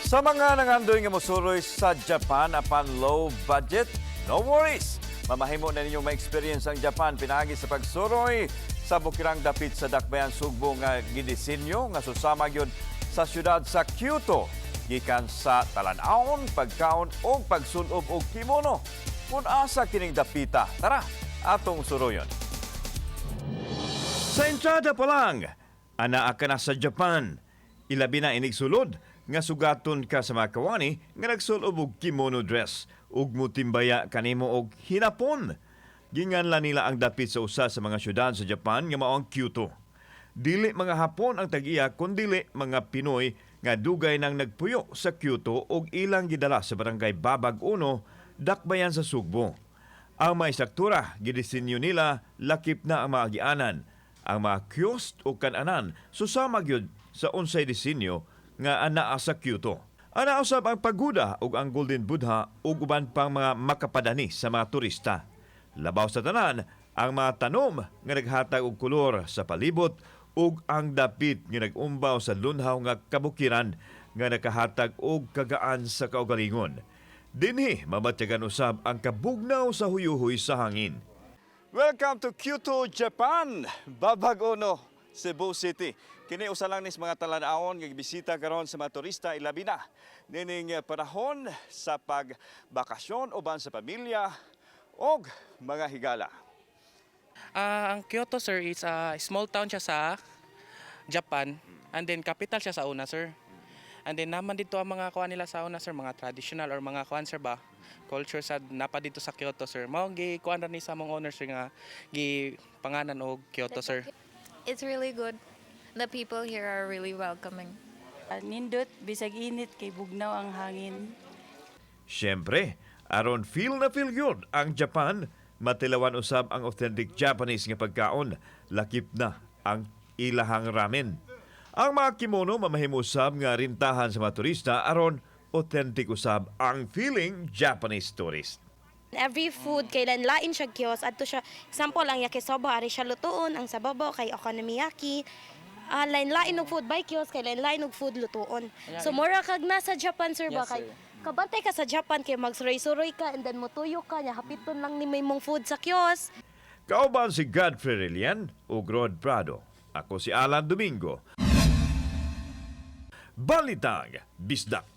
Sa mga nangandoy nga mosuroy sa Japan apan low budget, no worries! Mamahimo na ninyong ma-experience ang Japan pinaagi sa pagsuroy sa bukirang dapit sa Dakbayan Sugbo nga gidisenyo nga susama gyud sa syudad sa Kyoto gikan sa talan-awon, pagkaon o pagsulob og kimono. Kung asa kining dapita, tara, atong suroyon. Sa entrada pa lang, anaa ka na sa Japan. Ilabi na inigsulod nga sugaton ka sa mga kawani nga nagsulob og kimono dress ug mutimbaya kanimo og hinapon. Ginganlan nila ang dapit sa usa sa mga syudad sa Japan nga mao ang Kyoto. Dili mga Hapon ang tag-iya kundili mga Pinoy nga dugay nang nagpuyo sa Kyoto ug ilang gidala sa barangay Babag 1, Dakbayan sa Sugbo. Ang mga istruktura, gidisenyo nila lakip na ang mga agianan, ang mga kiosk o kananan susama gyud sa unsay disenyo nga anaa sa Kyoto. Ana usab ang pagoda ug ang Golden Buddha ug uban pang mga makapadani sa mga turista. Labaw sa tanan, ang mga tanom nga naghatag og kolor sa palibot ug ang dapit nga nag-umbaw sa lunhaw nga kabukiran nga nakahatag og kagaan sa kaugalingon. Dinhi mabatyagan usab ang kabugnaw sa huyuhoy sa hangin. Welcome to Kyoto, Japan. Babag Uno, Cebu City. Kini usa lang nis mga talan-awon nga gibisita karon sa mga turista, ilabi na nining panahon sa pagbakasyon uban sa pamilya og mga higala. Ang Kyoto, sir, is a small town siya sa Japan and then capital siya sa una, sir. And then naman dito ang mga kuan nila sa una, sir, mga traditional or mga kuan, sir, ba culture sa napa dito sa Kyoto, sir. Mao gi kuan ra ni sa among owner, sir, nga gi panganan og Kyoto, sir. It's really good. The people here are really welcoming. Nindot, bisag init kay bugnaw ang hangin. Siyempre, aron feel na feel gyud ang Japan, matilawan usab ang authentic Japanese nga pagkaon, lakip na ang ilahang ramen. Ang mga kimono mamahimo usab nga rintahan sa mga turista aron authentic usab ang feeling Japanese tourist. Every food kay lain siya kiosk adto siya, example, ang yakisoba ari siya lutuon, ang sababaw kay okonomiyaki. Lain-lain og food by kiosk kay lain-lain og food lutuon. So mura kag nasa Japan, sir, ba Yes, kay sir. Kabantay ka sa Japan kay magsuroy-suroy ka and then motuyo ka nya hapiton lang ni may mong food sa kiosk. Kauban si Godfrey Relian ug Rod Prado. Ako si Alan Domingo. Balitang Bisdak.